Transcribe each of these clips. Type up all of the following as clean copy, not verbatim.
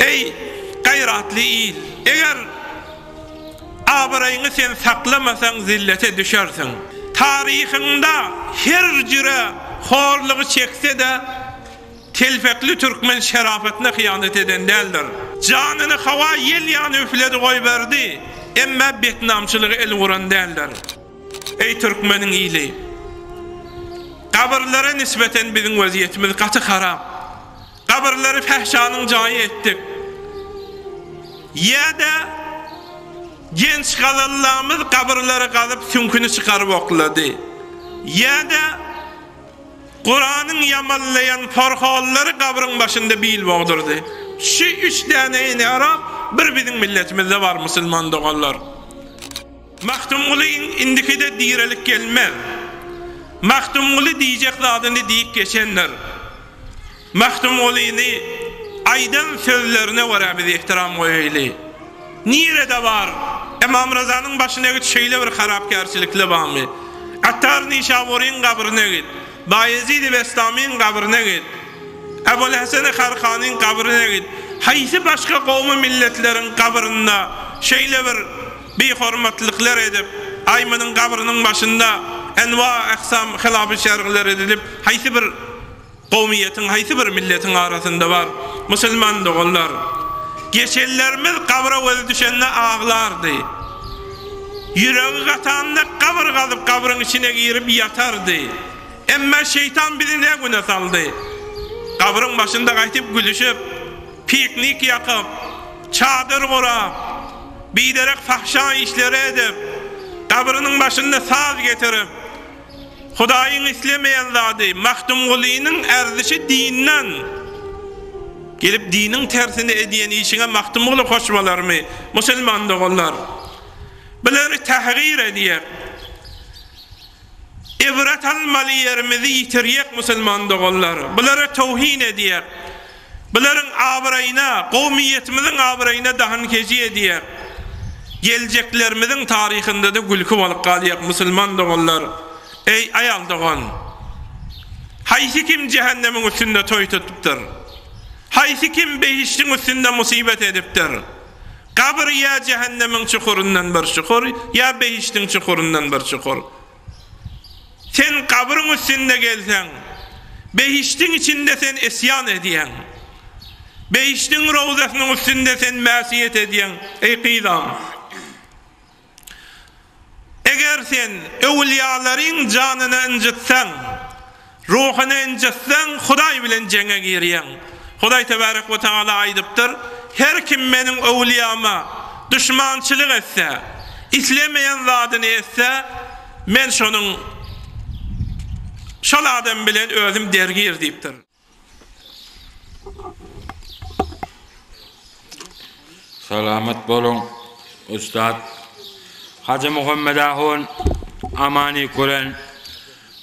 Eý, gaýratly il! Eger abraýyňy sen saklamasaň zillete düşersiň. Taryhyňda her jüre horlugy çekse-de, telpekli türkmen şerapatyna hyýanat eden däldir. Janyny hawa ýel ýaly üfledi goýberdi, emmä betnamçylyga el uran däldir. Eý türkmeniň ili! Gabyrlara nisbeten biziň wezýetimiz gaty harap. Gabyrlary fähşanyň jaýy etdik. Ýa-da genç gazallamyz gabyrlary gazyp süňküni çykaryp oklady. Ýa-da Kuranyň ýamanlaýan porhollary gabryň başynda bil bogdurdy. Şu üç däne inhiraf bir biziň milletimizde bar musulman doganlar. Magtymguly indikide direlik gelmez. Magtymguly diýjek zadyny diýip geçendir. Magtymgulyny aýdan sözlerine görä biz ehtiram goýaýly. Nirede bar? Ymam Ryzanyň başyna git şeýle bir harapkärçilikli barmy? Attar Nişaburyň gabryna git. Baýezidi Bestamyň gabryna git. Ebul-Heseni Harkanyň gabryna git. Haýsy başga gowmy milletleriň gabrynda şeýle bir bihormatlyklar edip, aý munuň gabrynyň başynda enwa-ähsam hylafy şergler edilip, haýsy bir kowmyýetiň, haýsy bir milletiň arasynda bar? Musulman doganlar! Geçenlerimiz gabra gözi düşende aglardy. Ýüregi gatanda gabyr gazyp gabryň içine girip ýatardy. Emma şeýtan bizi ne güne saldy? Gabryň başynda gaýtyp gülüşip, piknik ýakyp, çadyr gurap, biderek fahşa işleri edip, gabrynyň başynda saz getirip, Hudaýyň islemeýän zady, Magtymgulynyň erzişi dinden. Gelip diniň tersini edýän işiňe Magtymguly hoş bolarmy, musulman doganlar? Bulary tähgir edýär. Ibret almaly ýerimizi ýitirýäk musulman doganlar. Bulara towhin edýäk. Bularyň abraýyna, kowmyýetimiziň abraýyna dahan keji edýäk. Geljeklerimiziň taryhynda-da gülki bolup galýak musulman doganlar. Eý aýal dogan! Haýsy kim jähennemiň üstünde toý tutupdyr? Haýsy kim behişdiň üstünde musybet edipdir? Gabyr ýa jähennemiň çukuryndan bir çukur, ýa behişdiň çukuryndan bir çukur. Sen gabryň üstünde gelseň, behişdiň içinde sen isýan edýäň. Behişdiň rowzasynyň üstünde sen mäsiýet edýäň, eý gyzam! Eger sen öwülýalaryň janyny ynjytsaň, Ruhuny ynjytsaň, Hudaý bilen jeňe girýäň. Hudaý tebarek we tagala aýdypdyr, Her kim meniň öwlüýama duşmançylyk etse, islemeýän zadyny etse, men şonuň şol adam bilen özüm dergir diýipdir. Salamat boluň ussat Hajy Muhammet ahun Amany Kuren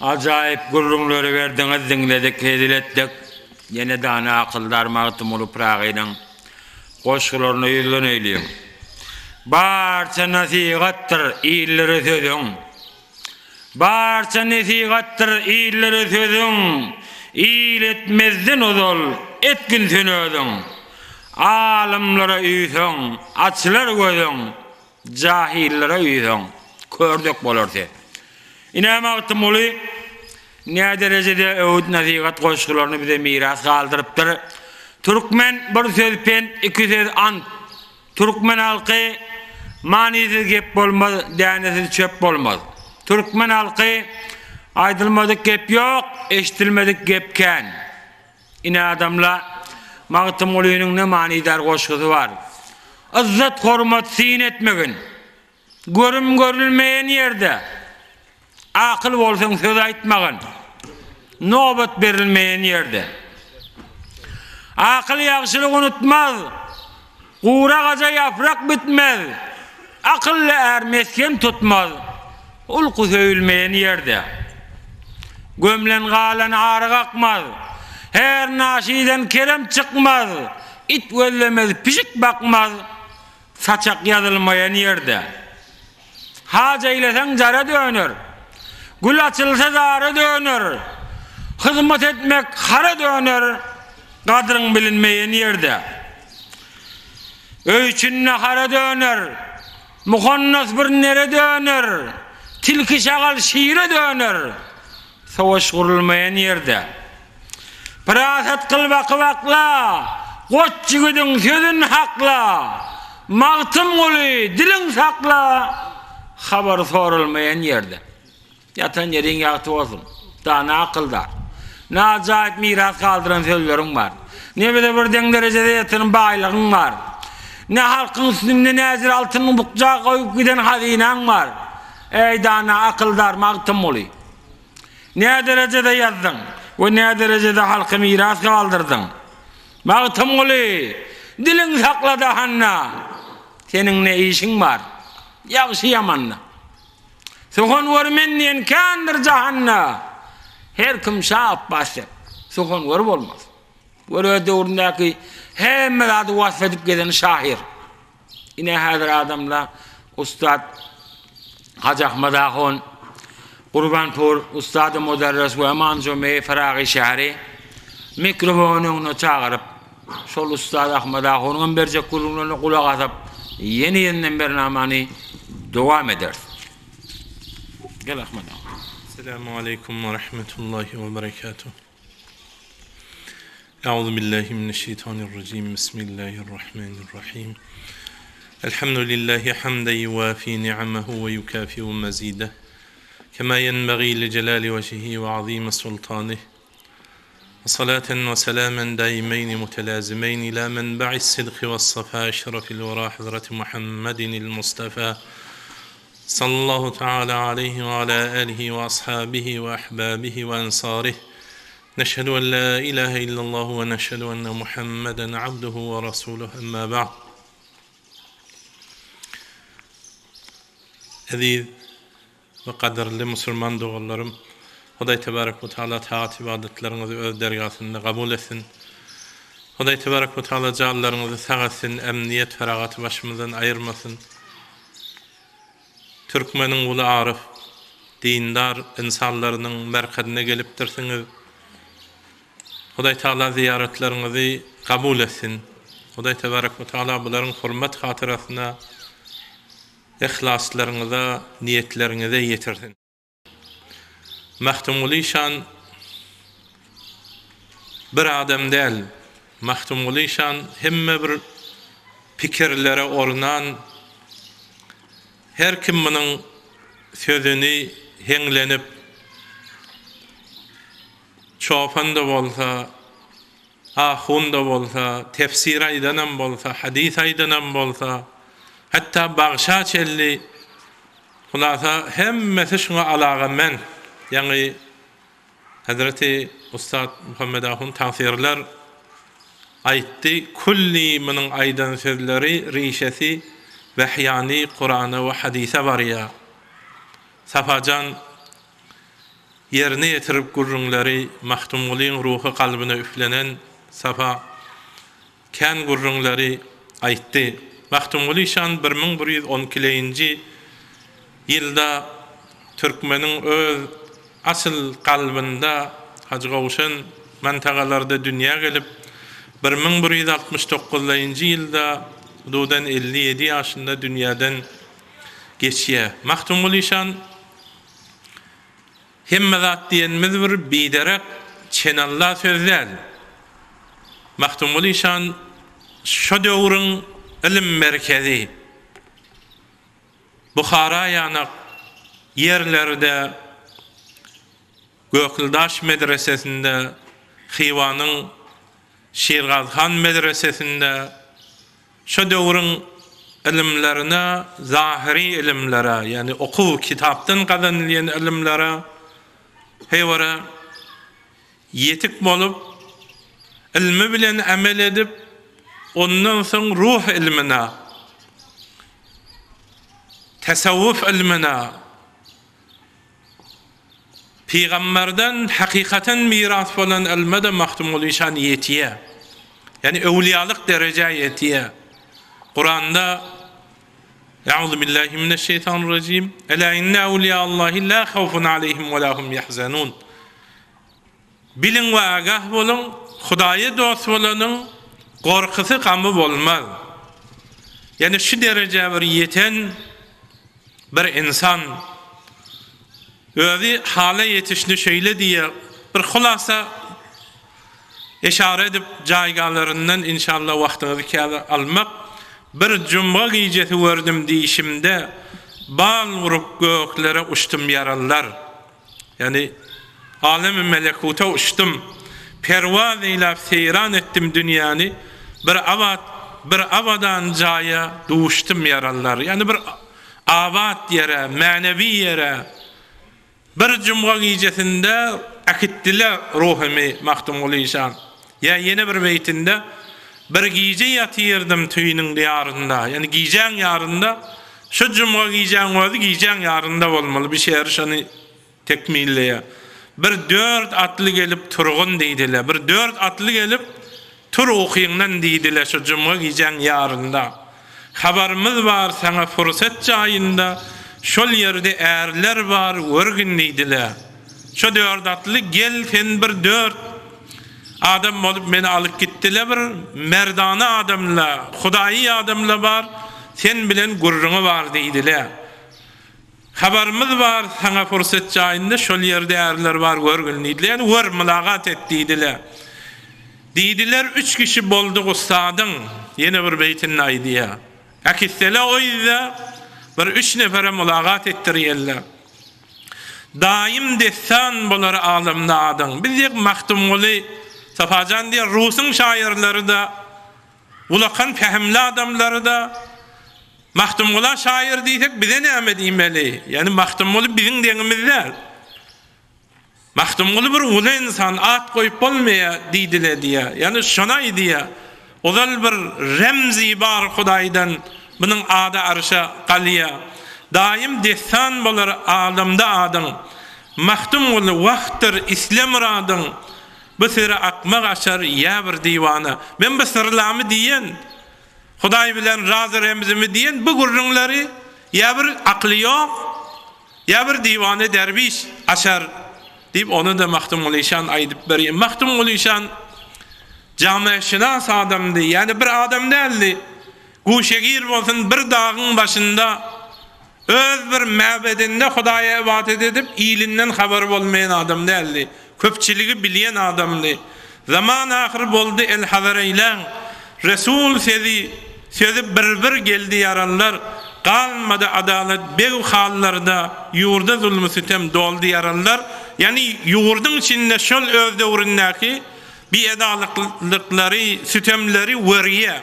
ajaýyp gürrüňleri berdiňiz diňledik hezil etdik ýene dana akyldar Magtymguly Pyragynyň goşgularyna ýüzleneýliň Barça nasihatdyr illere sözüň Barça nesihatdyr illere sözüň, Il etmezden ozal etgin sen özüň. Alymlara üýseň, açylar gözüň, Jahyllara üýseň, kördek bolar sen. Ine Magtymguly näderejede öwüt-nesihat goşgularyny bize miras galdyrypdyr. Türkmen bir söz pent, iki söz ant. Türkmen halky Manysyz gep bolmaz, dänesiz çöp bolmaz. Türkmen halky Aýdylmadyk gep ýok, eşdilmedik gep kän. Ine adamla Magtymgulynyň ne manydar goşgusy bar. Yzzat-hormat syn etmegin. Görüm görülmeýen ýerde. Akyl bolsaň söz aýtmagyn. Nobat berilmeýen ýerde. Akyl ýagşylyk unutmaz. Gury agaja ýaprak bitmez. Akylly är mesgen tutmaz. Ulky söýülmeýen ýerde. Gömlen galan aryk akmaz. Her naşydan kerem çykmaz. It gözlemez, pişik bakmaz. Saçak ýazylmaýan ýerde. Haj eýleseň jara döner. Gül açylsa zara döner. Hyzmat etmek hara döner. Gadryň bilinmeýän ýerde. Öý içinde hara döner, Muhannas bir nere döner, Tilki şagal şire döner, Savaş gurulmaýan ýerde. Parasat kyl bakyp akla, Goç ýigidiň sözün hakla, Magtymguly, diliň sakla, Habary soralmaýan ýerde. Ýatan ýeriň ýagty bolsun, dana akyldar. Ne ajaýyp miras galdyran sözleriň bar. Ne bize bir deň derejede ýeten baýlygyň bar. Ne halkyň üstünde näzir altyn bukja goýup giden hazynaň bar. Eý, dana akyldar Magtymguly! Näderejede ýazdyň we näderejede halka miras galdyrdyň? Magtymguly, diliň sakla dahanda, seniň ne işiň bar, ýagşy-ýamanda? Suhanwer men diýen kändir jahanda, her kim Şa Apbas dek suhanwer bolmaz. Gör öz döwründäki hemme zady wasp edip gezen şahyr. Ine häzir adamla ussat Hajy Ahmad ahun, Gurbanpur, ussady mudarris we Manjumi Faragy şäheri mikrofon öňüne çagyryp, şol ussat Ahmad ahunyň hem berjek gürrüňlerine gulak asyp, ýene ýerinden bernamany dowam ederis. Gel Ahmad ahun. Esselamu aleýkum we rahmetullahi we berekatuh. Euzu billahi mineşşeýtanirrajim. Bismillahirrahmanirrahim. Elhamdülillahi hamden yuwafi ni'amehu we yukafi'u mezideh. Kema yenbagî li celali vecihi ve azimi sultanih. Salaten ve selamen daimeyni mutelazimeyni ila menba'is sidki ve's safa eşrefil vera hazreti Muhammedinil Mustafa sallallahu teala aleyhi ve ala alihi ve ashabihi ve ahbabihi ve ensarih. Neşhedü en la ilahe illallah ve neşhedü enne Muhammeden abduhu ve rasuluh emma ba'd. Eziz we gadyrly musulman doganlarym, Hudaý tebarek we taala tagat-ybadatlaryňyzy öz dergasynda gabul etsin. Hudaý tebarek we taala janlaryňyzy sag etsin, emniýet, feragaty başymyzdan aýyrmasyn. Türkmeniň uly aryf, dindar ynsanlarynyň merkezine gelipdirsiňiz. Hudaý Taala zyýaratlaryňyzy gabul etsin. Hudaý tebarek we taala bularyň hormat hatyrasyna yhlaslaryňyza, niýetleriňize ýetirsin. Magtymguly şan bir adam däl. Magtymguly şan hemme bir pikirlere ornan, her kim munuň sözüni heňlenip, çopan-da bolsa, ahun-da bolsa, tefsir aýdanam bolsa, hadys aýdanam bolsa, hatda bagşa çenli, hulasa, hemmesi şuňa alagament, ýaňy Hezreti ussat Muhammet ahun tagsyrylar aýtdy, külli munuň aýdan sözleri rişesi wehýany Kurana we hadysa barýar. Sapajan ýerine ýetirip gürrüňleri Magtymgulyň ruhy kalbyna üflenen Sapa Kän gürrüňleri aýtdy. Magtymguly şan 1112-nji ýylda türkmeniň öz asyl kalbynda Hajygowşan mantagalarda dünýä gelip, 1169-njy ýylda hududan 57 ýaşynda dünýäden geçýär. Magtymguly şan Hemme zat diýenimiz bir biderek çenalla söz däl. Magtymguly şan şo döwrüň ylym merkezi Buhara ýanak ýerlerde Gökildaş medresesinde, Hywanyň Şirgazhan medresesinde Şo döwrüň ylymlaryna, zahyry ylymlara, ýagny okuw kitapdan gazanylýan ylymlara heýwara ýetik bolup, ylmy bilen amel edip, ondan soň ruh ylmyna, tasawwuf ylmyna, Pygamberden hakykatan miras bolan ylma-da Magtymguly şan ýetýär. Ýagny öwliýalyk derejä ýetýär. Kuranda Euzu billahi mineşşeýtanirrajim. Ela inne awliýaallahi la hawfun aleýhim we la hum ýahzanun. Biliň we agah boluň, Hudaýa dost bolanyň gorkusy gamy bolmaz. Ýani şu derejä bir ýeten bir ynsan özi hala ýetişini şeýle diýýär, bir hulasa yşara edip jaýgalaryndan inşallah wagtyňyzy käbe almak, bir jumga gijesi gördüm diýşimde bal urup göklere uçdum ýaralylar. Ýagny, alemi melekuta uçdum, perwaz eýläp seýran etdim dünýäni, bir abat, bir abadan jaýa duşdum ýaralylar. Ýagny bir abat ýere, mänewi ýere bir jumga gijesinde äkitdiler ruhumy Magtymguly işan. Ýa ýene bir beýtinde, Bir gije ýatyrdym tüýnüň diýarynda, ýagny gijäň ýarynda, şu jumga gijäň özi gijäň ýarynda bolmaly, bir şeri şony tekmilleýär. Bir dört atly gelip turgun diýdiler, bir dört atly gelip tur ukyňdan diýdiler şu jumga gijäň ýarynda. Habarymyz bar saňa fursat jaýynda, şol ýerde ärler bar görgün diýdiler. Şo dört atly gel sen bir dört adam bolup meni alyp gitdile bir merdana adamla hudaýy adamla bar sen bilen gürrüňi bar diýdile. Habarymyz bar saňa fursat jaýynda şol ýerde ärler bar görgün diýdile ýagny gör mylagat et diýdile. Diýdiler üç kişi boldyk ussadyň ýene bir beýtinde aýdýa. Äkitsele o ýüzde bir üç nefere mylagat etdirýärler. Daýym dessan bolar alamda adyň. Biz diýek Magtymguly, Sapajan diýer rusyň şaýyrlary-da, ulakan pähimli adamlary-da Magtymgula şaýyr diýsek bize näme diýmeli? Ýagny Magtymguly biziň deňimiz däl. Magtymguly bir uly ynsan, at goýup bolmaýar diýdile diýýär. Ýagny şony aýdýar. Ozal bir remzi bar Hudaýdan, munuň ady arşa galýar. Daýym dessan bolar alamda adyň. Magtymguly wagtdyr isle myradyň. Bu syry akmak açar ýa bir diwana. Men bu syrlamy diýen, Hudaý bilen razy-remzimi diýen bu gürrüňleri ýa bir akyly ýok, Ýa bir diwana derwiş açar, diýip, ony-da Magtymguly şan aýdyp berýär. Magtymguly şan jameşynas adamdy, ýagny bir adam däldi. Guşegir bolsun bir dagyň başynda öz bir mäbedinde Hudaýa ybadat edip, ilinden habary bolmaýan adam däldi. Köpçüligi bilýän adamdy. Zaman ahyr boldy el hazar eýläň, Resul sezi sözi bir-bir geldi ýaranlar, Galmady adalat beg hallarda, Ýurda zulmy sütem doldy ýaranlar, Ýagny ýurduň içinde şol öz döwründäki biedalyklyklary, sütemleri görýär.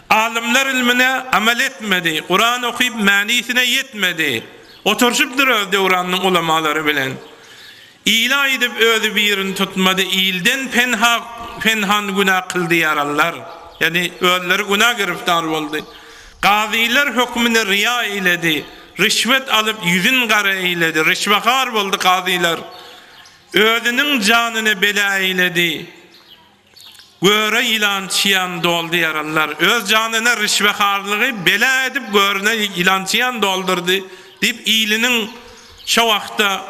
Alymlar ylmyna amal etmedi, Kuran okyp manysyna ýetmedi. Oturşypdyr öz döwranynyň ulamalary bilen. Ile aýdyp özi birin tutmady ilden penha penhan günä kyldy ýaranlar ýagny özleri günä giriftar boldy gazylar hökmüni ryýa eýledi rişwet alyp ýüzün gara eýledi rişwehar boldy gazylar özüniň janyny bela eýledi. Göre ýylan çyýan doldy ýaralylar. Öz janyna rişweharlygy bela edip görüne ýylan çyýan doldurdy diýip iliniň şo wagtda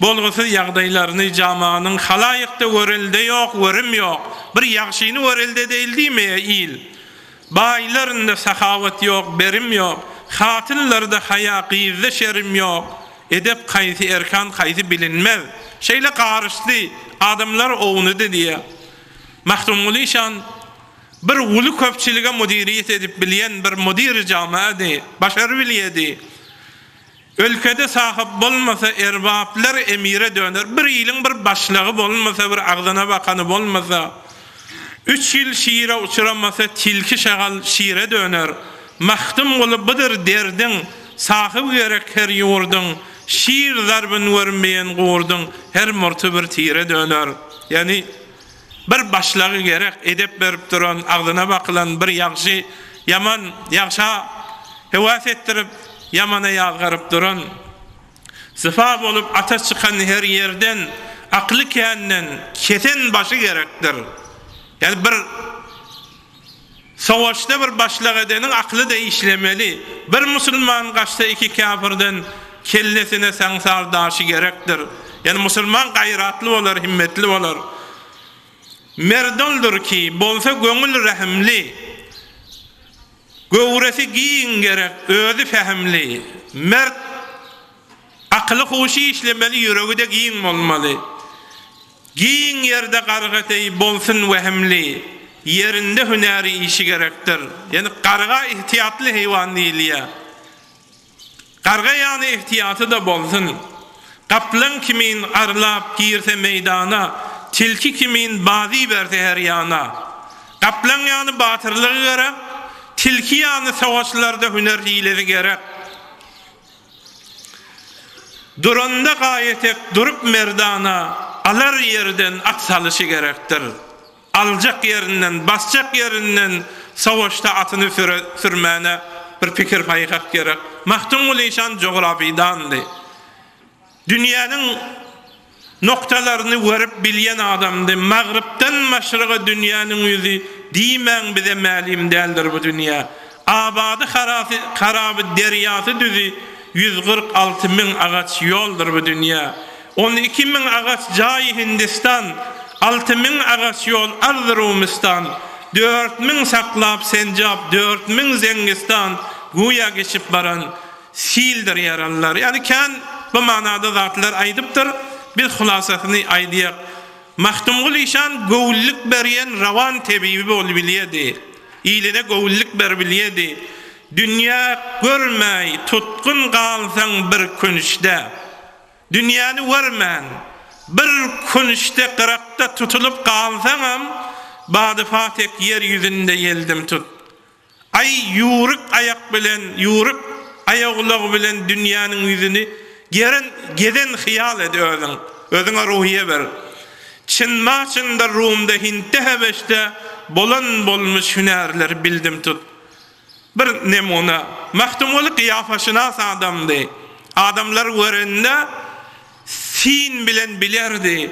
bolgusyz ýagdaýlaryny jamanyň halaýykda görelde ýok görüm ýok bir ýagşyny görelde edeýli diýmeýä il baýlarynda sahawat ýok berim ýok hatynlarda haýa gyzda şerim ýok Edep kaýsy erkan kaýsy bilinmez. Şeýle garyşdy, adamlar ownudy diýýär. Magtymguly şan bir uly köpçülige müdiriýet edip bilýän bir müdiri jamaady, başarybilýärdi. Ülkede sahyp bolmasa erbaplar emire döner. Bir iliň bir başlygy bolmasa, bir agzyna bakany bolmasa, üç ýyl şire uçramasa tilki şagal şire döner. Magtymguly budur derdiň, Sahyby gerek her ýurduň, Şir zarbyn görmeýen gurduň, Her murty bir tire döner. Ýagny, bir başlygy gerek, edep berip duran, agzyna bakylan bir ýagşy, ýaman, ýagşa höwes etdirip, ýamana ýazgaryp duran, zypa bolup ata çykan her ýerden, akly känden, kesen başy gerekdir. Ýagny, bir. Sowaşda bir başlyk edeniň akly-da işlemeli. Bir musulman gaçsa iki käfirden kellesine saňsar daşy gerekdir. Ýagny musulman gaýratly bolar, himmetli bolar. Merd oldur ki, bolsa göňül rähimli. Göwresi giň gerek, özi pähimli, mert, akyly-huşy işlemeli, ýüregi-de giň bolmaly. Giň ýerde garga deý bolsun wehimli, ýerinde hünäri işi gerekdir. Ýagny garga ihtiýatly heýwan diýilýär. Garga ýaly ihtiýaty-da bolsun. Gaplaň kimin arlap girse meýdana, tilki kimin bazy berse her ýana. Gaplaň ýaly batyrlygy gerek, tilki ýaly sowaşlarda hüner-hilesi gerek. Duranda gaýetek durup merdana, alar ýerden at salyşy gerekdir. Aljak ýerinden, basjak ýerinden sowaşda atyny sürmäne bir pikir-paýhas gerek. Magtymguly işan jografydandy. Dünýäniň Noktalaryny görüp bilýän adamdy. Magrypdan maşryga dünýäniň ýüzi diýmäň bize mälim däldir bu dünýä. Abady harasy haraby derýasy düzi 146 müň agaç ýoldur bu dünýä. 12 müň agaç jaýy Hindistan, alty müň agaç ýol Arzy Rumystan, dört müň saklap senjap dört müň Zeňňistan güýä geçip baran Sildir ýaralylar. Ýagny kän bu manada zatlar aýdypdyr. Biz hulasasyny aýdýak. Magtymguly işan göwünlik berýän rowan tebibi bolubilýedi. Iline göwünlik beribilýedi. Dünýä görmäý tutgun galsaň bir künçde. Dünýäni görmän, bir künçde gyrakda tutulyp galsaňam, badyfa tek ýer ýüzünde ýeldim tut. Aý ýüwrük aýak bilen, ýüwrük aýagulag bilen dünýäniň ýüzüni geren, gezen hyýal et özüň. Özüňe ruhyýe ber. Çyn-Maçynda, Rumda, Hintde, Hebeşde bolan bolmuş hünärleri bildim tut. Bir nemuna, Magtymguly gyýafaşynas adamdy. Adamlar görende syn bilen bilerdi.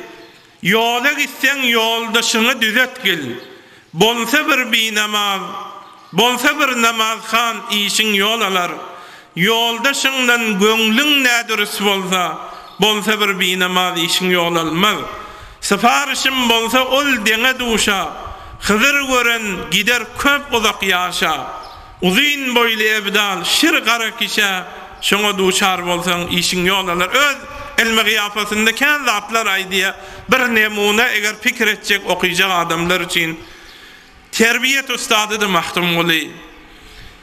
Ýola gitseň ýoldaşyňy düzetgil. Bolsa bir binamaz, bolsa bir namazhan işiň ýol alar. Ýoldaşyňdan göňlüň nädürüs bolsa, bolsa bir binamaz işiň ýol almaz. Syparyşym bolsa ol deňe duşa, Hyzyr gören gider köp uzak ýaşa. Uzyn boýly ebdal, şir gara kişä şoňa duçar bolsaň, işiň ýol alar. Öz ylmy gyýafasynda kän zatlar aýdýar. Bir nemuna eger pikir etjek, okyjak adamlar üçin. Terbiýet ussadydy Magtymguly.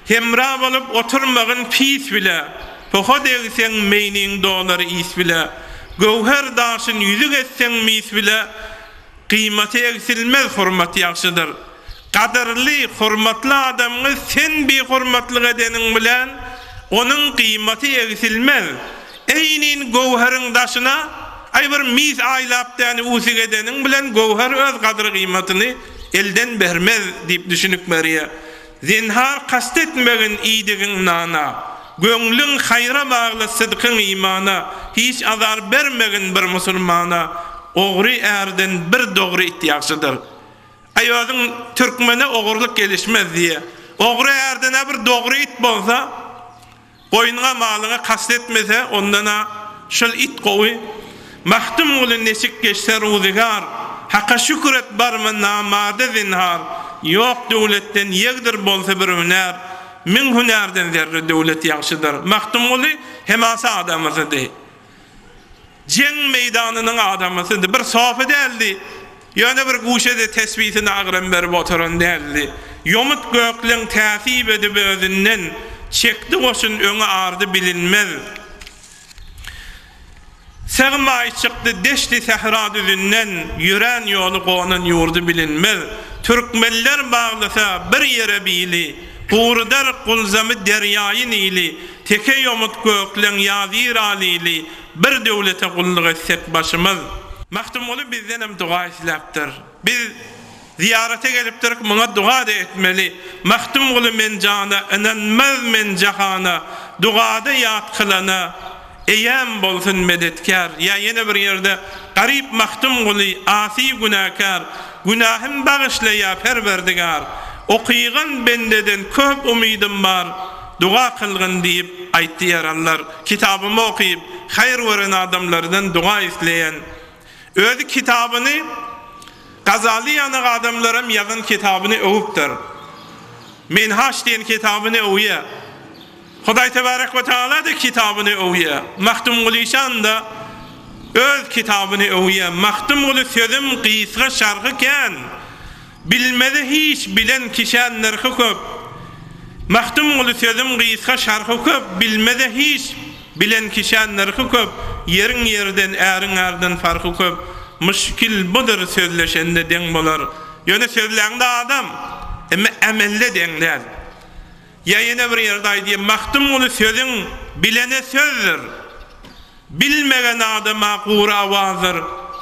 Hemra bolup oturmagyn pis bile, Poha degseň meýniň dolar is bile. Göwher daşyn ýüzük etseň mis bile, Gyýmaty egsilmez hormat ýagşydyr. Gadyrly, hormatly adamyňy sen bihormatlyk edeniň bilen, onuň gyýmaty egsilmez. Eýnin göwheriň daşyna, aý bir mis aýlap däni usik edeniň bilen göwher öz gadyr-gyýmatyny elden bermez diýip düşünik berýär. Zinhar kast etmegin iýdigiň nana, Göňlüň haýra bagla sydkyň imana, Hiç azar bermegin bir musulmana, Ogry ärden bir dogry it ýagşydyr. Aý özüň türkmene ogurlyk gelişmez diýýä. Ogry ärden-ä bir dogry it bolsa, Goýnuňa malyňa kast etmese, ondan-a şol it gowy. Magtymguly neçik geçse ruzygar, Haka şükür et barma namarda zinhar, Ýok döwletden ýegdir bolsa bir hünär, Müň hünärden zerre döwlet ýagşydyr. Magtymguly hemasa adamysydy. Jeň meýdanynyň adamysydy. Bir sopy däldi. Ýöne bir guşede tesbisine agram berip oturan däldi. Ýomut gökleň täsip edip özünden, Çekdi goşun öňi ardy bilinmez. Sygmaý çykdy deşti sähra düzünden, Ýörän ýoly gonan ýurdy bilinmez. Türkmenler baglasa bir ýere bili, Gurudar Gulzamy derýaýy Nili. Teke ýomut gökleň ýazyr alili, Bir döwlete gulluk etsek başymyz. Magtymguly bizdenem doga isläpdir. Biz zyýarata gelipdirik, muňa doga-da etmeli. Magtymguly men jana, ynanmaz men jahana, Dogada ýat kylana, Eýäm bolsun medetkär. Ýa ýene bir ýerde, Garyp Magtymguly, asy günäkär, Günähim bagyşla ýa Perwerdigar. Okygan bendeden köp umydym bar, Doga kylgyn diýip, aýtdy ýaralylar. Kitabymy okyp, haýyr gören adamlardan doga isleýän. Özi kitabyny Gazaly ýanak adamlaram ýazan kitabyny öwüpdir. Minhaç diýen kitabyny öwýär. Hudaý tebarek we taala-da kitabyny öwýär. Magtymguly şan-da öz kitabyny öwýär. Magtymguly sözüm gysga şarhy kän. Bilmeze hiç bilen kişä nyrhy köp. Magtymguly sözüm gysga şarhy köp, Bilmeze hiç bilen kişä nyrhy köp, Ýeriň ýerden, äriň ärden farky köp, Muşkil budur sözleşende deň bolar. Ýöne sözläňde adam, emma ämelde deň däl. Ýa ýene bir ýerde aýdýar, Magtymguly sözüň bilene sözdür. Bilmegen adama gury awazdyr,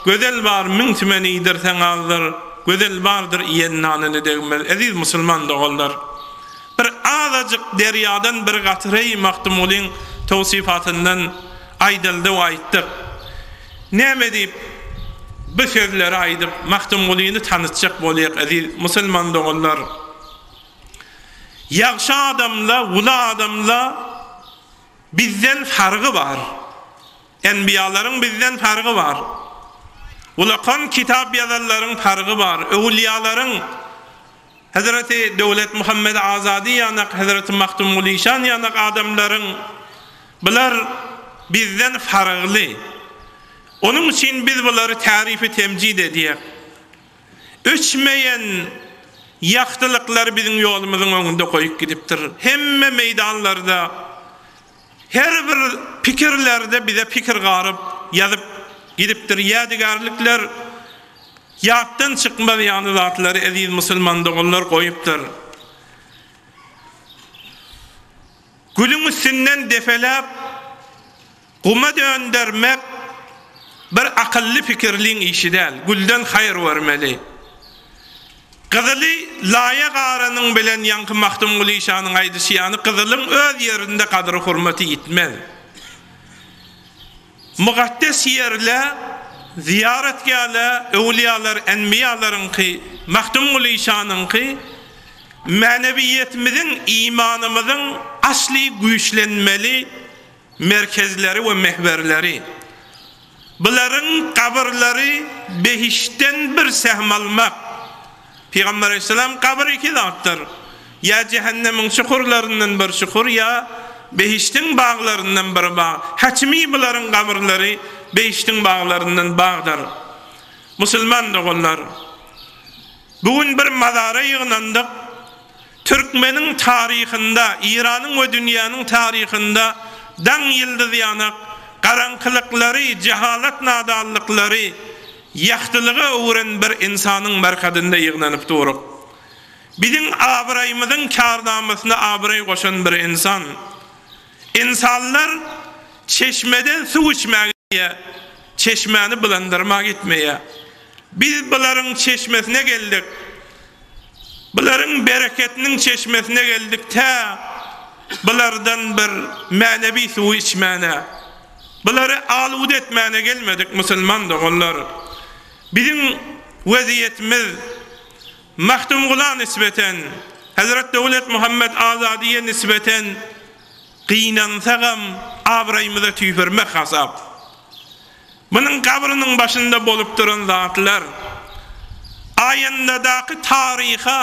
Gözel bar, müň tümen iýdirseň azdyr, Gözel bardyr, iýen nanyny degmez. Eziz musulman doganlar! Bir azajyk derýadan bir gatreýi Magtymgulyň towsifatyndan aýdyldy we aýtdyk. Näme diýip bu sözleri aýdyp Magtymgulyny tanytjak bolýak eziz musulman doganlar? Ýagşy adamla, uly adamla Bizden fargy bar. Enbiýalaryň bizden fargy bar. Ulakan kitap ýazanlaryň fargy bar. Öwülýalaryň, Hezreti Döwletmuhammet Azady ýanak, Hezreti Magtymguly şan ýanak adamlaryň bular bizden fargly. Onuň üçin biz bulary tärifi temjid edýäk. Öçmeýän ýagtylyklary biziň ýolumyzyň öňünde goýup gidipdir. Hemme meýdanlarda, her bir pikirlerde bize pikir garyp, ýazyp gidipdir. Ýadygärlikler, ýatdan çykmaz ýaly zatlary eziz musulman doganlar goýupdyr. Gülüň üstünden depeläp, guma döndermek bir akylly pikirliň işi däl. Gülden haýyr görmeli. Gyzyly laýa garanyň bilen ýaňky Magtymguly şanyň aýdyşy ýaly gyzylyň öz ýerinde gadyry-hurmaty ýitmez. Mukaddes ýerle, zyýaratgäle, öwlüýalar, enbiýalaryňky, Magtymguly şanyňky mänewiýetimiziň, imanymyzyň asly güýçlenmeli merkezleri we mehwerleri. Bularyň gabyrlary behiştden bir sehm almak. Pygamber aleyhisselam gabyr iki zatdyr. Ýa jähennemiň çukurlaryndan bir çukur ýa behişdiň baglaryndan bir bag. Hatimi bularyň gabyrlary behişdiň baglaryndan bagdyr. Musulman doganlar! Bu gün bir mazara ýygnandyk. Türkmeniň taryhynda, Iranyň we dünýäniň taryhynda daň ýyldyz ýanak, garaňkylyklary, jehalat-nadanlyklary ýagtylyga öwren bir ynsanyň merkadynda ýygnanyp duruk. Biziň abraýymyzyň karnamasyna abraý goşan bir ynsan. Ynsanlar çeşmeden suw içmäge gitýär, çeşmäni bulandyrmaga gitmeýär. Biz bularyň çeşmesine geldik. Bularyň bereketiniň çeşmesine geldik tä bulardan bir mänewi suwy içmäne. Bulary aluwda etmäne gelmedik musulman doganlar. Biziň weziýetimiz Magtymgula nisbeten, Hezret Döwletmuhammet Azadyýa nisbeten gynansagam abraýymyza tüýpürmek hasap. Munuň gabrynyň başynda bolup duran zatlar, aýandadaky taryha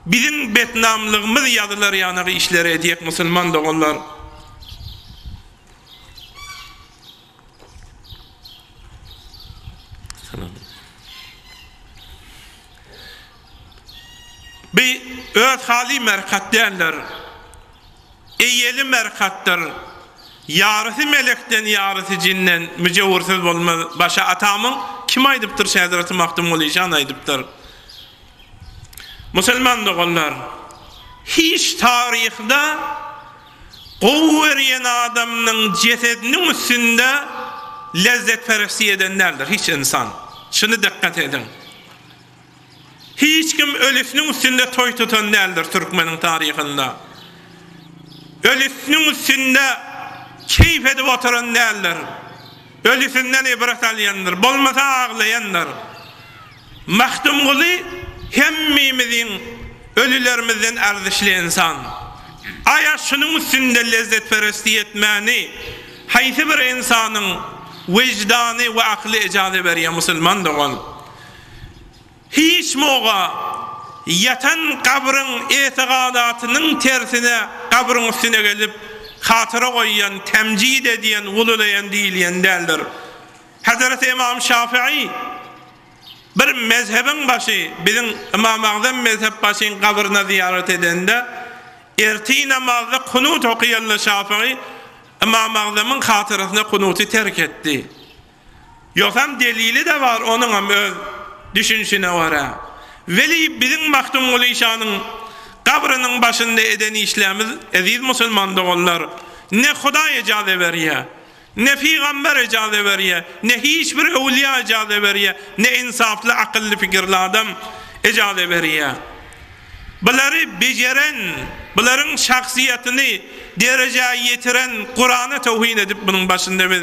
biziň betnamlygymyz ýazylar ýanak işleri edýek musulman doganlar. Bi öz haly merkat däldir. Eýeli merkatdyr. Ýarysy melekden, ýarysy jinden, müjewürsiz bolmaz. Başa atamyň kim aýdypdyr Şäzreti Magtymguly jan aýdypdyr. Musulman doganlar, hiç taryhda gowy görýän adamynyň jesediniň üstünde lezzetperestlik eden däldir hiç ynsan. Şuny dykgat ediň. Hiç kim ölüsiniň üstünde toý tutan däldir türkmeniň taryhynda. Ölüsiniň üstünde keýp edip oturan däldir. Ölüsinden ibret alýandyr, bolmasa aglaýandyr. Magtymguly hemmimiziň ölülerimizden arzişli ynsan. Aýa şunuň üstünde lezzetperestlik etmäni haýsy bir ynsanyň wejdany we akly ejaza berýär musulman dogan? Hiç moga. ýatan gabryň etigadatynyn tersine gabryň üstüne gelip hatyra goýýan, temjid edýän, ululaýan diýilýän däldir. Hezreti Ymam Şafii bir mezhebiň başy, biziň Ymam Agzam mezhep başyň gabryna zyýarat edende, ertir namazda kunut okaýanda Şafii Ymam Agzamyň hatyrasyna kunuty terk etdi. Ýogsam delili-de bar onuňam öz düşünişine görä. Weli biziň Magtymguly şanyň gabrynyň başynda eden işlerimiz eziz musulman doganlar ne Hudaý ejaza berýär, ne pygamber ejaza berýär, ne hiç bir öwülýa ejaza berýär, ne ynsaply akylly pikirli adam ejaza berýär. Bulary bejeren, bularyň şahsyýatyny derejä ýetiren Kurana towhin edip munuň başynda biz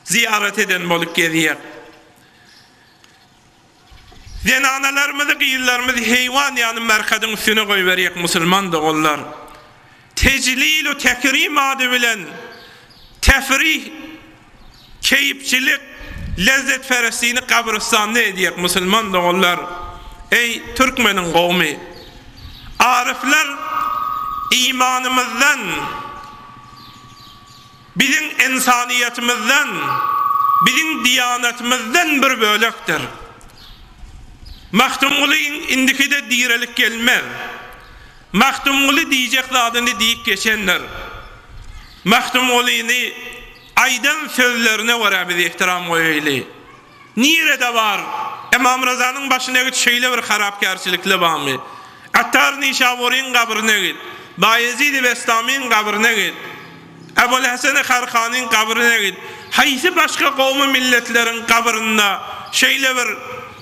Zyýarat eden bolup gezýär. Zenanalarymyzy, gyzlarymyzy heýwan ýaly merkadyň üstüne goýberýär musulman doganlar. Tejlil we tekrim ady bilen tefrih, keýpçilik, lezzetperestini gabrystanda edýär musulman doganlar. Eý türkmeniň gowmy! Aryflar imanymyzdan Biziň ynsanyýetymyzdan, biziň diýanatymyzdan bir bölekdir. Magtymguly indikide direlik gelmez. Magtymguly diýjek zadyny diýip geçendir. Magtymgulyny aýdan sözlerine görä biz ehtiram goýaýly. Nirede bar? Ymam Ryzanyň başyna git şeýle bir harapkärçilikli barmy? Attar Nişaburyň gabryna git. Baýezidi Bestamyň gabryna git. Ebul-Heseni Harkanyň gabryna git. Haýsy başga gowmy milletleriň gabrynda şeýle bir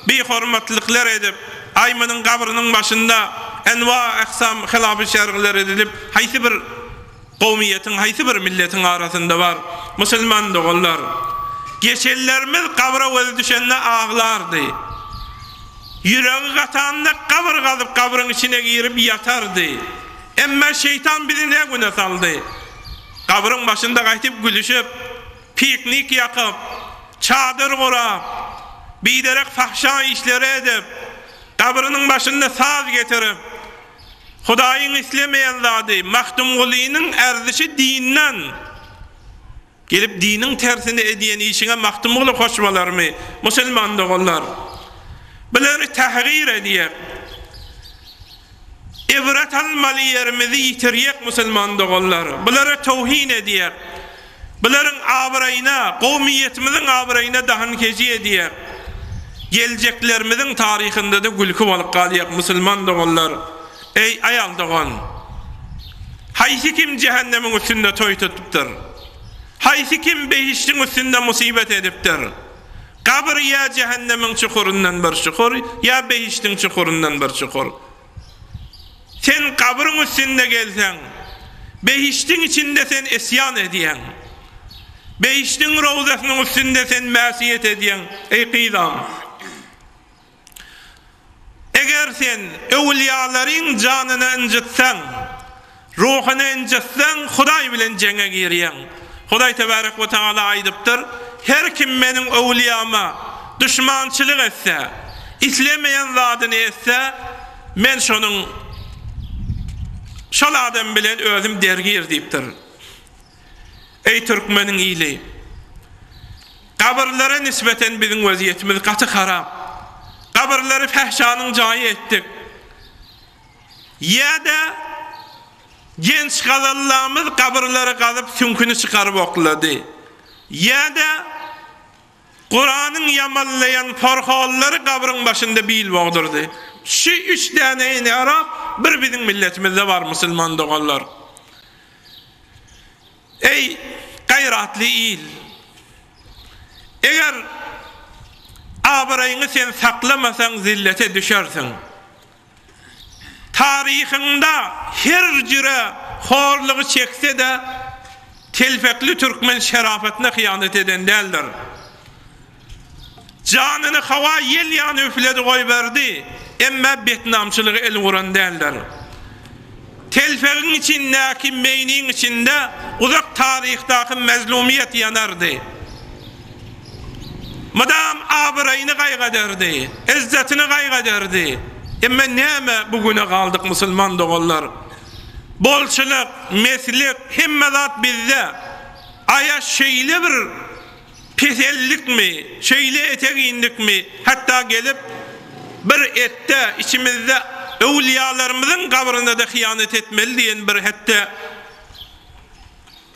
bihormatlyklar edip, aý munuň gabrynyň başynda enwa-ähsam hylafy şergler edilip, haýsy bir Kowmyýetiň haýsy bir milletiň arasynda bar musulman doganlar? Geçenlerimiz gabra gözi düşende aglardy. Ýüregi gatanda gabyr gazyp gabryň içine girip ýatardy. Emma şeýtan bizi ne güne saldy? Gabryň başynda gaýtyp gülüşip, piknik ýakyp, çadyr gurap, biderek fahşa işleri edip, gabrynyň başynda saz getirip, Hudaýyň islemeýän zady Magtymgulynyň erzişi dinden. Gelip diniň tersini edýän işiňe Magtymguly hoş bolarmy, musulman doganlar? Bulary tähgir edýär. Ibret almaly ýerimizi ýitirýäk musulman doganlar. Bulara towhin edýär. Bularyň abraýyna, kowmyýetimiziň abraýyna dahan-keji edýär. Geljeklerimiziň taryhynda-da gülki bolup galýar, musulman doganlar. Eý, aýal dogan! Haýsy kim jähennemiň üstünde toý tutupdyr? Haýsy kim behişdiň üstünde musybet edipdir? Gabyr ýa jähennemiň çukuryndan bir çukur, ýa behişdiň çukuryndan bir çukur. Sen gabryň üstünde gelseň, behişdiň içinde sen isýan edýäň. Behişdiň rowzasynyň üstünde sen mäsiýet edýäň, eý gyzam! Eger sen öwülýalaryň janyny ynjytsaň, Ruhuny ynjytsaň, Hudaý bilen jeňe girýäň. Hudaý tebarek we tagala aýdypdyr, Her kim meniň öwlüýama duşmançylyk etse, islemeýän zadyny etse, men şonuň şol adam bilen özüm dergir diýipdir. Eý türkmeniň ili! Gabyrlara nisbeten biziň wezýetimiz gaty harap. Gabyrlary fähşanyň jaýy etdik. Ýa-da genç gazallamyz gabyrlary gazyp süňküni çykaryp oklady. Ýa-da Kuranyň ýamallaýan porhollary gabryň başynda bil bogdurdy. Şu üç däne inhiraf bir biziň milletimizde bar musulman doganlar. Eý, gaýratly il! Eger abraýyňy sen saklamasaň zillete düşersiň. Taryhynda her jüre horlugy çekse-de, telpekli türkmen şerapatyna hyýanat eden däldir. Janyny hawa ýel ýaly üfledi goýberdi, emma betnamçylyga el uran däldir. Telpegiň içindäki meýniň içinde uzak taryhdaky mezlumyýet ýanardy. Mydam abraýyny gaýgy ederdi, yzzatyny gaýgy ederdi. Emma näme bu güne galdyk musulman doganlar? Bolçulyk, meslik, hemme zat bizde. Aýa şeýle bir pesellikmi, şeýle etek indikmi, hatda gelip bir etde içimizde öwlüýalarymyzyň gabryna-da hyýanat etmeli diýen bir hetde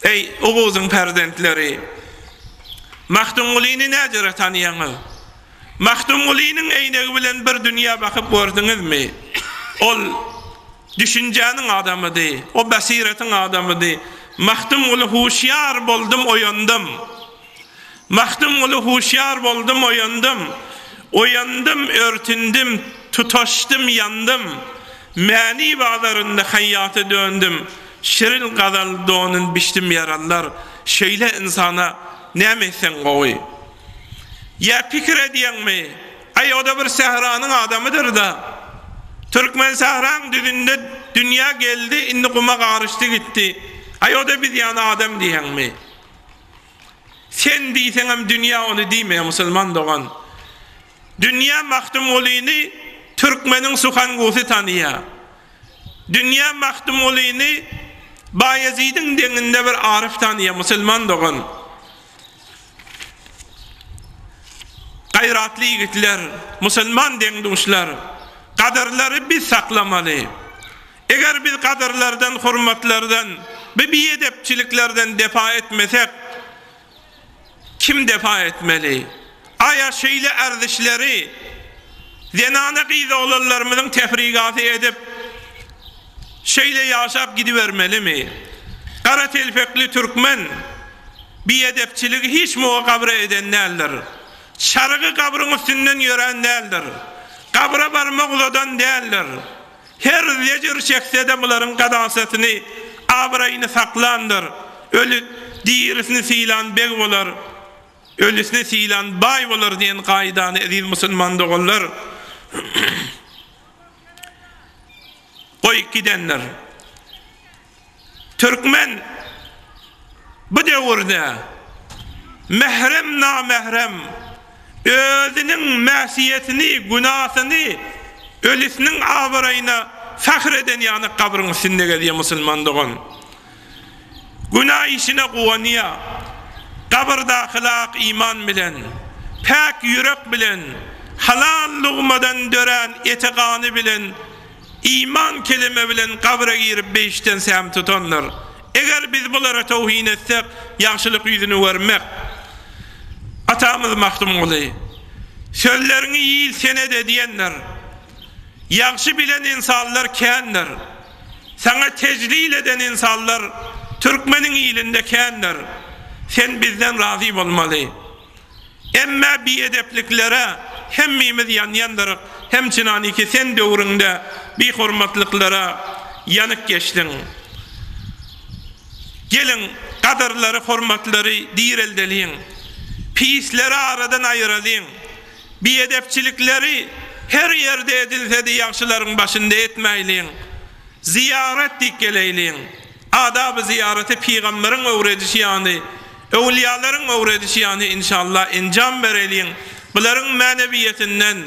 Eý, Oguzyň perzentleri! Magtymgulyny näjere tanaýaňyz? Magtymgulynyň äýnegi bilen bir dünýä bakyp gördüňizmi? Ol düşünjäniň adamydy, o basyretiň adamydy. Magtymguly huşýar boldum, oýandym. Magtymguly huşýar boldum, oýandym. Oýandym, örtündim, tutaşdym, ýandym. Mäni bazarynda haýýata döndüm. Şirin gazal donun biçdim ýarallar. Şeýle ynsana näme etseň gowy? Ýa pikir edýäňmi? Aý o-da bir sähranyň adamydyr-da. Türkmen sähraň düzünde dünýä geldi, indi guma garyşdy gitdi. Aý o-da biz ýaly adam diýýäňmi? Sen diýseňem dünýä ony diýmeýär musulman dogan. Dünýä Magtymgulyny türkmeniň suhangusy tanyýar. Dünýä Magtymgulyny Baýezidiň deňinde bir aryf tanyýar musulman dogan. Gaýratly ýigitler, musulman deň-duşlar, gadyrlary biz saklamaly. Eger biz gadyrlardan, hormatlardan, bu biedepçiliklerden defa etmesek, kim defa etmeli? Aýa şeýle erzişleri zenana gyz oglanlarymyzyň tefrigasy edip, şeýle ýaşap gidibermelimi? Gara telpekli türkmen biedepçiligi hiç muga gabra eden däldir. Çarygy gabryň üstünden ýörän däldir. Gabra barmak uzadan däldir. Her zejir çekse-de bularyň gadasatyny, abraýyny saklandyr. Öli dirisini sylan beg bolar, ölüsini sylan baý bolar diýen kaýdany eziz musulman doganlar goýup gidendir. Türkmen bu döwürde mährem-namährem özüniň mäsiýetini, günasyny ölüsiniň abraýyna fahr eden ýaly gabryň üstünde gezýär musulman dogan. Günä işine guwanýar. Gabyrdaky ak iman bilen, päk ýürek bilen, halal lugmadan dörän eti-gany bilen Iman keleme bilen gabra girip beýişden säm tutandyr. Eger biz bulara towhin etsek, ýagşylyk ýüzüni görmek. Atamyz Magtymguly, Sözleriňi il senede diýendir. Ýagşy bilen ynsanlar kändir. Saňa tejlil eden ynsanlar türkmeniň ilinde kändir. Sen bizden razy bolmaly. Emmä biedepliklere hemmimiz ýanýandyryk, hem çynanyki sen döwrüňde bihormatlyklara ýanyk geçdiň. Geliň, gadyrlary, hormatlary direldeliň. Pisleri aradan aýyralyň. Biedepçilikleri her ýerde edilsede ýagşylaryň başynda etmäýliň. Zyýarat diýip geleýliň. Adaby zyýaraty pygamberiň öwredişi ýaly, öwlüýalaryň öwredişi ýaly inşallah enjam bereliň. Bularyň mänewiýetinden,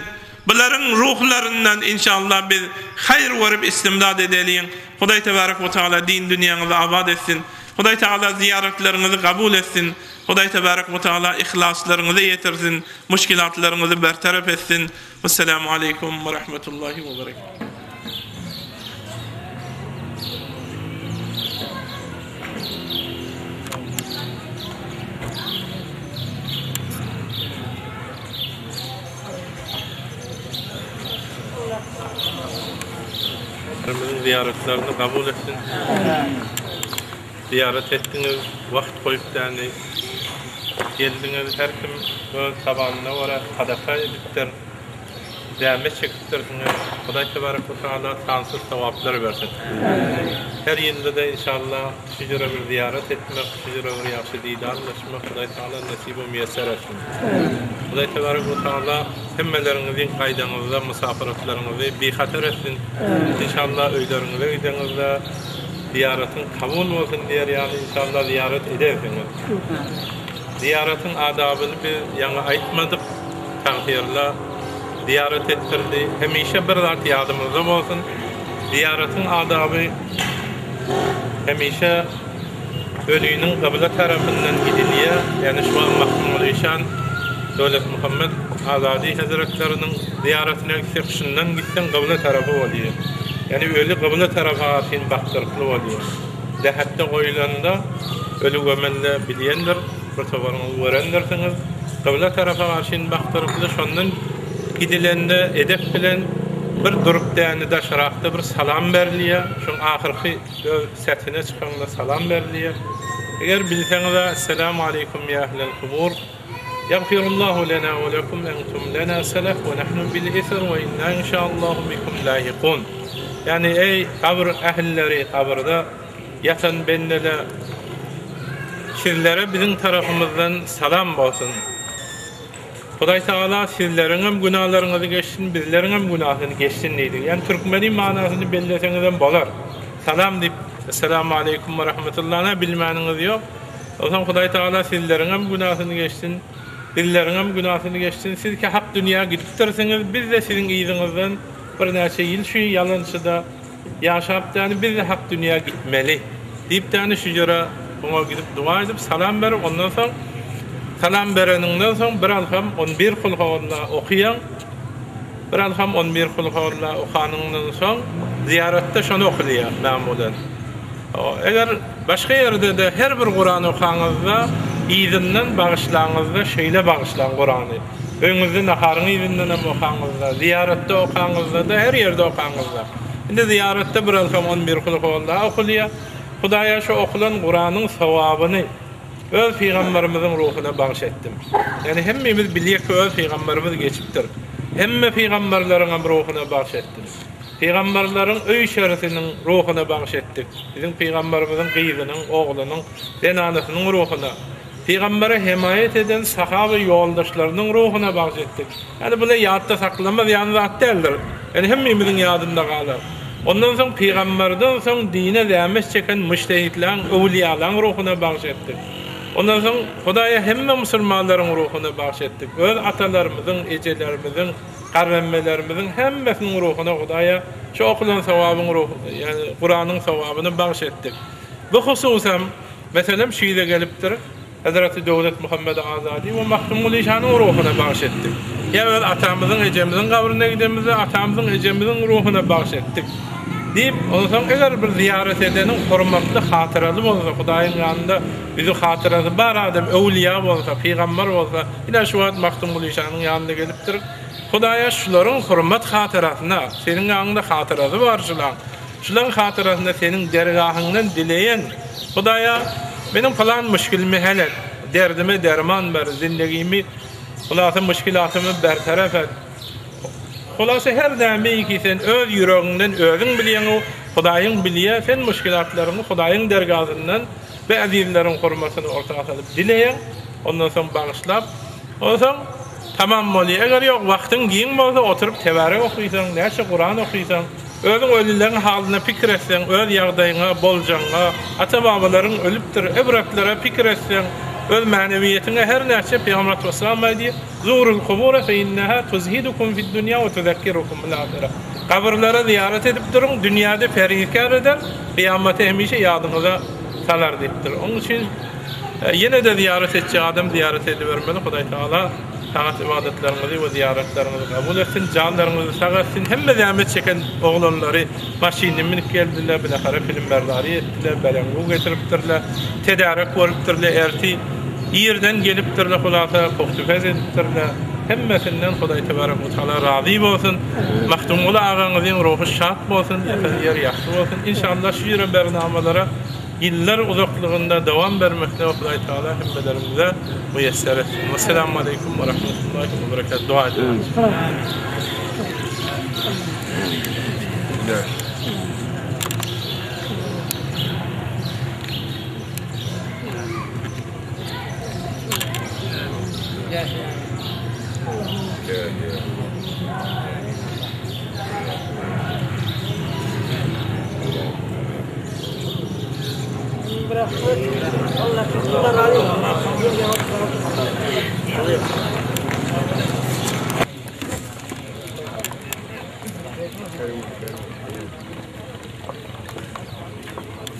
bularyň ruhlaryndan inşallah biz haýyr görüp istimdad edeliň. Hudaý tebarek we taala din dünýäňizi abat etsin. Hudaý taala zyýaratlaryňyzy kabul etsin. Hudaý tebarek we taala yhlaslaryňyza ýetirsin, muşkilatlaryňyzy bertarap etsin. Wesselamu aleýkum we rahmetullahi we berekatuh. Biziň zyýaratlaryny kabul etsin. Zyýarat etdiňiz, wagt goýup däni geldiňiz. Her kim öz tabanyna görä sadaka edipdir. Zähmet çekipdirsiňiz. Hudaý tebarek we taala sansyz sogaplar bersin. Her ýylda-da inşallah şu ýere bir zyýarat etmek, şu ýere bir ýagşy didarlaşmak Hudaý taala nesip we miýesser etsin. Hudaý tebarek we taala hemmeleriňiziň gaýdaňyzda musafyratlaryňyzy bihatar etsin. Inşallah öýleriňize gideňizde zyýaratyň kabul bolsun diýer ýaly inşallah zyýarat edersiňiz. Zyýaratyň adabyny biz ýaňy aýtmadyk. Tagfirla. zyýarat etdirdi. Hemişe bir zat ýadymyzda bolsun, zyýaratyň adaby hemişe öliniň gybla tarapyndan gidilýär. Ýagny şu wagt Magtymguly işan Döwletmuhammet Azady hezretleriniň zyýaratyna gitsek, şundan gitseň gybla tarapy bolýar. Ýagny öli gybla tarapa garşyn bakdyrykly bolýar. Lähetde goýulanda öli gömende bilýändir. Bir toparyňyz görendirsiňiz. Gybla tarapa garşyn bakdyrykly, şondan gidilende edep bilen bir durup däni daşrakda bir salam berilýär. Şoň ahyrky öz sätine çykaňda salam berilýär. Eger bilseňiz-ä Esselamu aleýkum ýa ehlel kubur. Ýagfirullahu lena we lekum entum lena selef we nahnu bil eser we inna inşaallahu bikum lahikun. Ýagny eý gabyr ähilleri gabyrda Ýatan bendele sizlere biziň tarapymyzdan salam bolsun. Hudaý Tagala sizleriňem günalaryňyzy geçsin, bizleriňem günasyny geçsin diýdik. Ýani türkmeni manasyny belleseňizem bolar. Salam diýip, Esselamu aleýkum we rahmetullana bilmäniňiz ýok. Onsoň Hudaý Tagala sizleriňem günasyny geçsin, bizleriňem günasyny geçsin. Siz ki hak dünýä gidipdirsiňiz, biz-de siziň yzyňyzdan birnäçe ýyl şu ýalançyda Ýaşap däni biz-de hak dünýä gitmeli. Diýip däni şu ýere oňa gidip doga edip salam berip ondan soň salam bereniňden soň bir alham on bir kulhualla okaýaň. Bir alham on bir kulhualla okanyňdan soň zyýaratda şony okulýar mamulan. Eger başga ýerde-de her bir Kuran okaňyzda yzyndan bagyşlaňyzda şeýle bagyşlaň Kurany. Öýüňizde naharyň yzyndanam okaňyzda, zyýaratda okaňyzda-da, her ýerde okaňyzda. Indi zyýaratda bir alsam on bir Kulhuallah okulýar. Hudaýa şu okulan Kuranyň sogabyny öz pygamberimiziň ruhuna bagyş etdim. Ýagny hemmemiz bilýäk ki öz pygamberimiz geçipdir. Hemme pygamberleriňem ruhuna bagyş etdim. Pygamberleriň öý-içerisiniň ruhuna bagyş etdik. Biziň pygamberimiziň gyzynyň, oglunyň, zenanasynyň ruhuna, pygambere hemaýat eden sahaba ýoldaşlarynyň ruhuna bagyş etdik. Ýagny bular ýatda saklamaz ýaly zat däldir. Ýagny hemmemiziň ýadynda galar. Ondan soň pygamberden soň dine zähmet çeken mujtehidlaň, öwlüýalaň ruhuna bagyş etdik. Ondan soň Hudaýa hemme musulmanlaryň ruhuna bagyş etdik. Öz atalarymyzyň, ejelerimiziň, Garremmelerimiziň hemmesiniň ruhuna Hudaýa şu okulan sogabyň ruh, ýagny Kuranyň sogabyny bagyş etdik. Bu hususam, meselem, şu ýere gelipdir, Hezreti Döwlet Muhammet Azady we Magtymguly şanyň ruhuna bagyş etdik. Ýa öz atamyzyň, ejemiziň gabryna gidemizde atamyzyň, ejemiziň ruhuna bagyş etdik. Diýip, onsoň eger bir zyýarat edeniň hormatly hatyraly bolsa, Hudaýyň ýanynda ýüzi hatyrasy bar adam öwlüýä bolsa, pygamber bolsa, ine şu wagt Magtymguly şanyň ýanyna gelipdir. Hudaýa şularyň hormat hatyrasyna, seniň ýanyňda hatyrasy bar şulaň. Şulaň hatyrasyna seniň dergahyňdan dileýän. Hudaýa meniň pylan muşkilimi hal et, derdime derman ber, zindegimi hulasa muşkilatymy bertaraf et. Hulasa her nämeýki sen öz ýüregiňden özüň bilýäňu Hudaýyň bilýä sen muşkilatlaryňy Hudaýyň dergazyndan bu ezizleriň hormatyny orta salyp dileýäň ondan soň bagyşlap onsoň tamam bolýa eger ýok wagtyň giň bolsa oturyp tebärek okysaň näçe kuran okysaň özüň ölüleň halyna pikir etseň öz ýagdaýyňa boljagyňa ata babalaryň ölüpdir ybratlere pikir etseň öz mänewiýetiňe her näçe pygamber aleyhissalam aýdýar Zurul kubura fe inneha tuzhidukum fid dunýa we tuzekkirukumul ahire. Gabyrlara zyýarat edip duruň, dünýäde perhizkär eder, kyýamaty hemişe ýadyňyza salar diýipdir. Onuň üçin ýene-de zyýarat etjek adam zyýarat edibermeli. Hudaý Tagala tagat-ybadatlaryňyzy we zyýaratlaryňyzy kabul etsin, janlaryňyzy sag etsin. Hemme zähmet çeken oglanlary maşynyny münüp geldiler, bilahara filmberdary etdiler, beleňgu getiripdirler, tedärek görüpdirler, ertir Irden gelipdirler hulasa pugtupez edipdirler. Hemmesinden Hudaý tebarek we taala razy bolsun. Magtymguly agaňyzyň ruhy şat bolsun, ýatan ýeri ýagty bolsun. Inşallah şu ýere bernamalara ýyllar uzaklygynda dowam bermekde Hudaý taala hemmelerimize muýesser etsin. Wesselamu aleýkum we rahmetullahi we berekat. Dua ediň.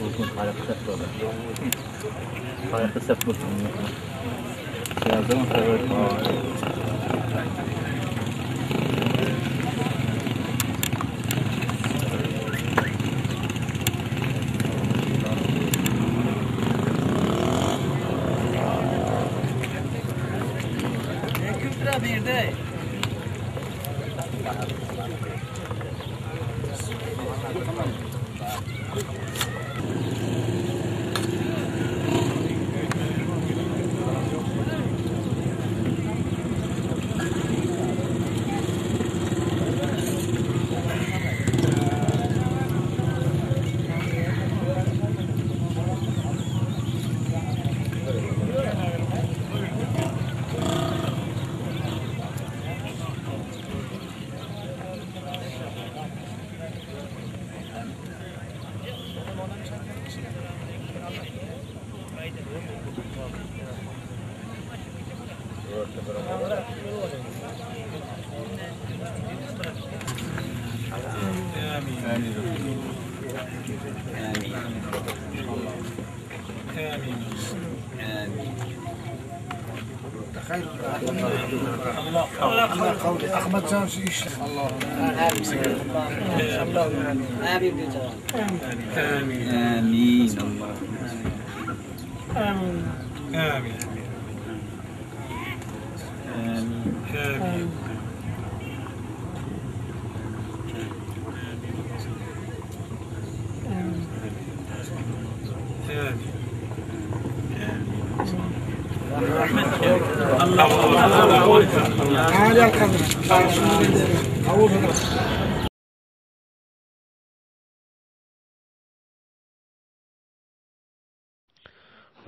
Bir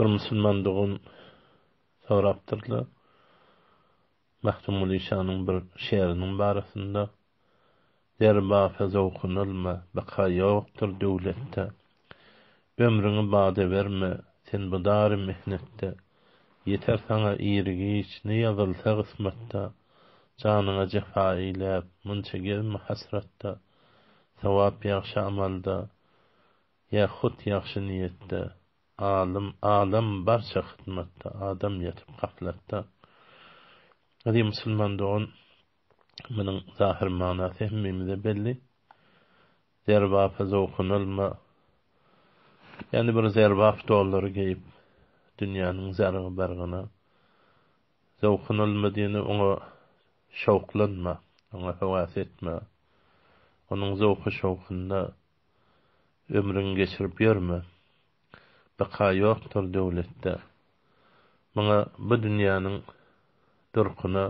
musulman dogan sorapdyrlar. Magtymguly şanyň bir şeriniň barasynda Zerbapa zowkun alma, baka ýokdur döwletde. Ömrüňi bada berme, sen bu dary mihnetde. Ýeter saňa iri-giç, ne ýazylsa gysmatda. Janyňa jepa eýläp, munça gezme hasratda. Sogap ýagşy amalda, ýa hut ýagşy niýetde. Alym, alam barça hyzmatda, adam ýatyp gaflatda. Eziz musulman dogan, munuň zahyr manasy hemmemize belli. Zerbapa zowkun alma. Ýagny bir zerbap dollary geýip, dünýäniň zargy-bargyna zowkun alma diýeni oňa şowklanma, oňa höwes etme. Onuň zowky-şowkunda Ömrüňi geçirip ýörme. Baka ýokdur döwletde. Muňa bu dünýäniň durkuna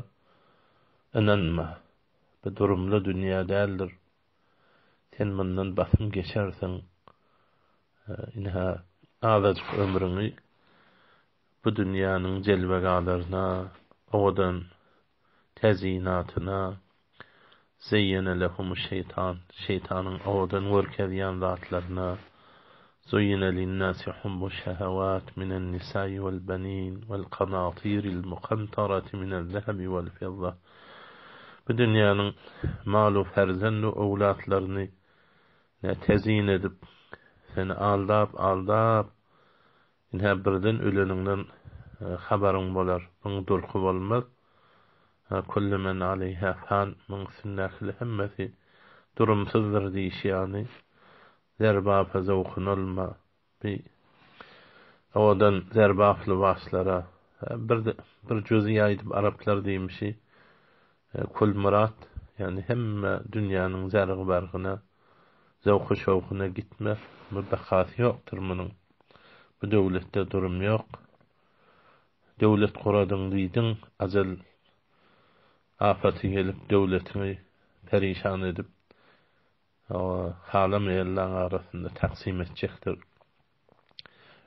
ynanma. Bu durumly dünýä däldir. Sen mundan basym geçersiň. Ynha, azajyk ömrüňi bu dünýäniň jelwegalaryna, owadan Tezinatyna, Zeýýene lehumuş-şeýtan, şeýtanyň owadan görkezýän zatlaryna, Zuýýine linnâsi hubbuş-şehewât minen-nisâi wel-benîn wel-kanâtîril-mukantarati minez-zehebi wel-fidda. Bu dünýäniň mal-u perzend-u öwlatlaryny ne tezin edip, seni aldap-aldap, Ine, birden öleniňden habaryň bolar. Muň durky bolmaz. Kullu men aleýhä fan, muň üstündäkiler hemmesi durumsyzdyr diýişi ýaly, zerbapa zowkun alma. Bi owadan zerbap lybaslara, bir bir jüzi aýdyp araplar diýmişi, kul myrat, ýagny hemme dünýäniň zergi-bergine, zowky-şowkuna gitme, bu bakasy ýokdur munuň. Bu döwletde durum ýok. Döwlet guradyň diýdiň, ajal apaty gelip döwletiňi perişan edip, halamaýanlaň arasynda taksym etjekdir.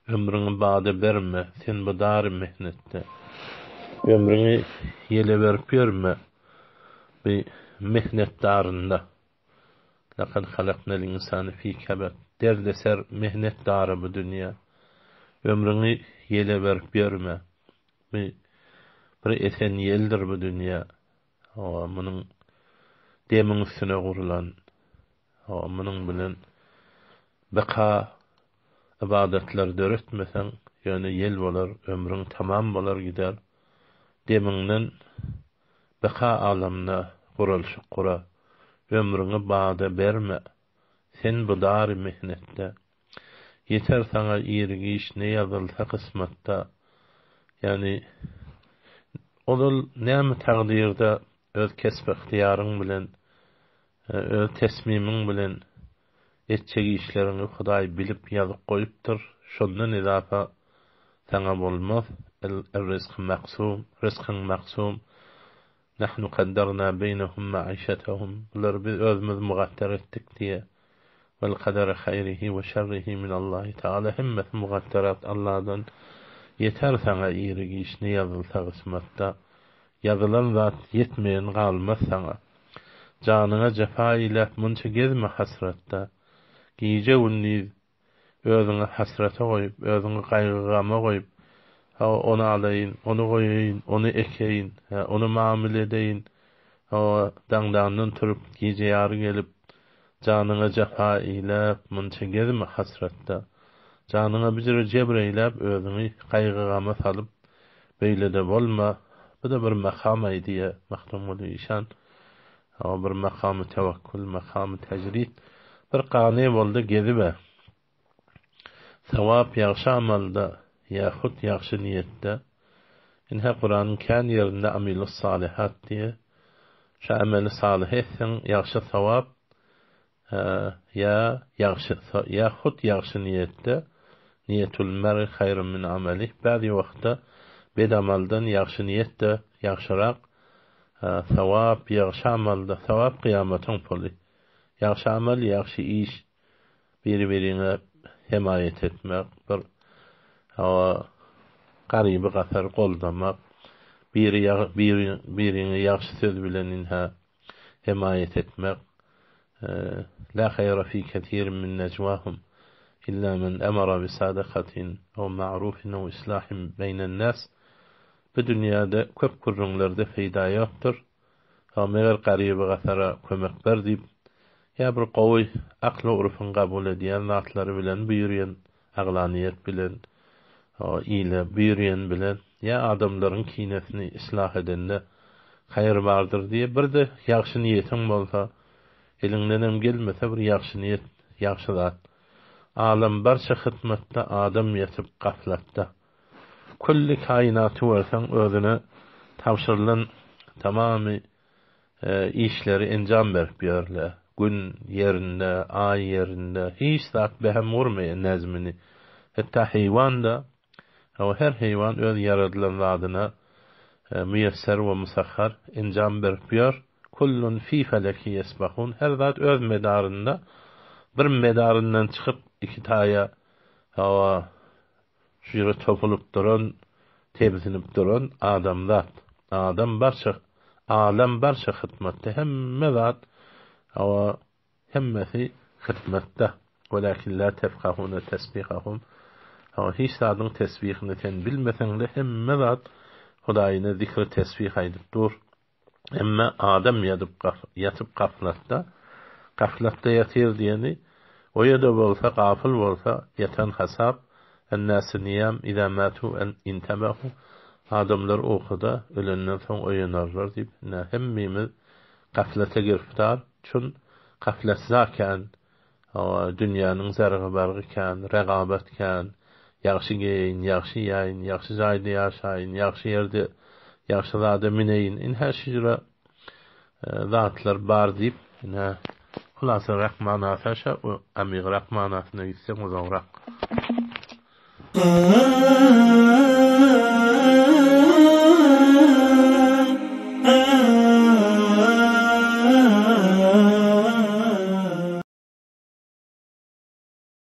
Ömrüňi bada berme, sen bu dary mihnetde. Ömrüňi ýele berip ýörme, bu mihnet darynda. Lekad halaknal insane fi kebed. Derdeser, mehnet dary bu dünýä. Ömrüňi ýele berip ýörme. Bu bir esen ýeldir bu dünýä. Hawa, munuň demiň üstüne gurlan. Hawa, munuň bilen beka. Ybadatlar döretmeseň, ýöne ýel bolar, ömrüň tamam bolar gider. Demiňden beka alamda guralşyk gura. Ömrüňi bada berme, sen bu dary mihnetde. Ýeter saňa ir-giç ne ýazylsa kysmatda. Ýagny, ozal näme takdyrda öz kesbi-ygtyýaryň bilen, öz tesmimiň bilen etjek işleriňi Hudaý bilip ýazyp goýupdyr, şondan izafa saňa bolmaz, El-rizky maksum, ryskyň maksum, Nahnu kaddarna beýnehum maişetehum, bulary biz özümiz mugatdar etdik diýe, Vel kaderi haýrihi we şerrihi minallahi taala, hemmesi mugatdarat Allahdan, ýeter saňa iri-giç ne ýazylsa gysmatda, ýazylan zat ýetmeýen galmaz saňa. Janyňa jepa eýläp munça gezme hasratda, gije-gündiz Özüňi hasrata goýup, özüňi gaýgy-gama goýup, hawa, ony alaýyn, ony goýaýyn, ony ekeýin, hä, ony mamyl edeýin, hawa, daňdandan turup, gije ýary gelip, janyňa jepa eýläp, munça gezme hasratda. Janyňa bijire jebr eýläp, özüňi gaýgy-gama salyp, beýle-de bolma. Bu-da bir makam-aý diýýär Magtymguly işan. Hawa bir makamy tewekkül, makamy tejrid. Bir gany boldy gezibe. Sawap ýagşy amalda, ýa hut ýagşy niýetde. Ynha Kuranyň kän ýerinde amilus salihat diýe. Şu ameli salyh etseň ýagşy sawap, Ýa ýagşy, ýa hut ýagşy niýetde, Niýetul mer'i haýrun min amelih, bäzi wagtda bet amaldan ýagşy niýet-de ýagşyrak, sawap ýagşy amalda, sawap kyýamatyň puly. Ýagşy amal, ýagşy iş, biri-biriňe hemaýat etmek, bir hawa garyby gasary goldamak, biri biriňe ýagşy söz bilen ynha hemaýat etmek, La haýra fi kesirin min nejwahum illa men emara bi sadakatin ew ma'rufin ew islahin beýnen nas Bu dünýäde köp gürrüňlerde peýda ýokdur. Ha, meger garyby-gasara kömek ber diýip, ýa bir gowy akly-urfyň kabul edýän zatlary bilen buýurýan Aglanyýet bilen, ile buýurýan bilen, ýa adamlaryň kinesini yslah edende haýyr bardyr diýe, bir-de ýagşy niýetiň bolsa, eliňdenem gelmese bir ýagşy niýet, ýagşy zat. Alem barça hytmatda, adam ýatyp gaflatda. Külli kainaty görseň özüne tabşyrylan tamamy Işleri enjam berip ýörler. Gün ýerinde, aý ýerinde, hiç zat behem gurmaýar näzmini. Hatda heýwan-da, hawa, her heýwan öz ýaradylan zadyna müýesser we musahhar, enjam berip ýör. Kullun fi feleki ýesbahun, her zat öz medarynda, bir medaryndan çykyp iki taýa, hawa, Şu ýere topulyp duran, tebsinip duran adamzat. Adam barça, alem barça hytmatda, hemme zat, hawa, hemmesi hytmatda. Welakin la tefkahune tesbihahum. Hawa, hiç zadyň tesbihini sen bilmeseň-de, hemme zat Hudaýyna zikr tesbih aýdyp dur. Emma adam ýatyp ýatyp gaflatda, gaflatda ýatyr diýeni, oýa-da bolsa, gafyl bolsa, ýatan hasap, Ennäsu niýam iza matu intabahu, adamlar ukuda, ölenden soň oýanarlar diýip, ine, hemmimiz gaflata giriftar, çün gaflatda kän, Hawa, dünýäniň zargy-bargy kän, regabat kän. Ýagşy geýeýin, ýagşy iýäýin, ýagşy jaýda ýaşaýyn, ýagşy ýerde, ýagşy zada müneýin, ynha şujra zatlar bar diýip, ynha, hulasarak manasy aşa, amygrak manasyna gitseň uzagrak.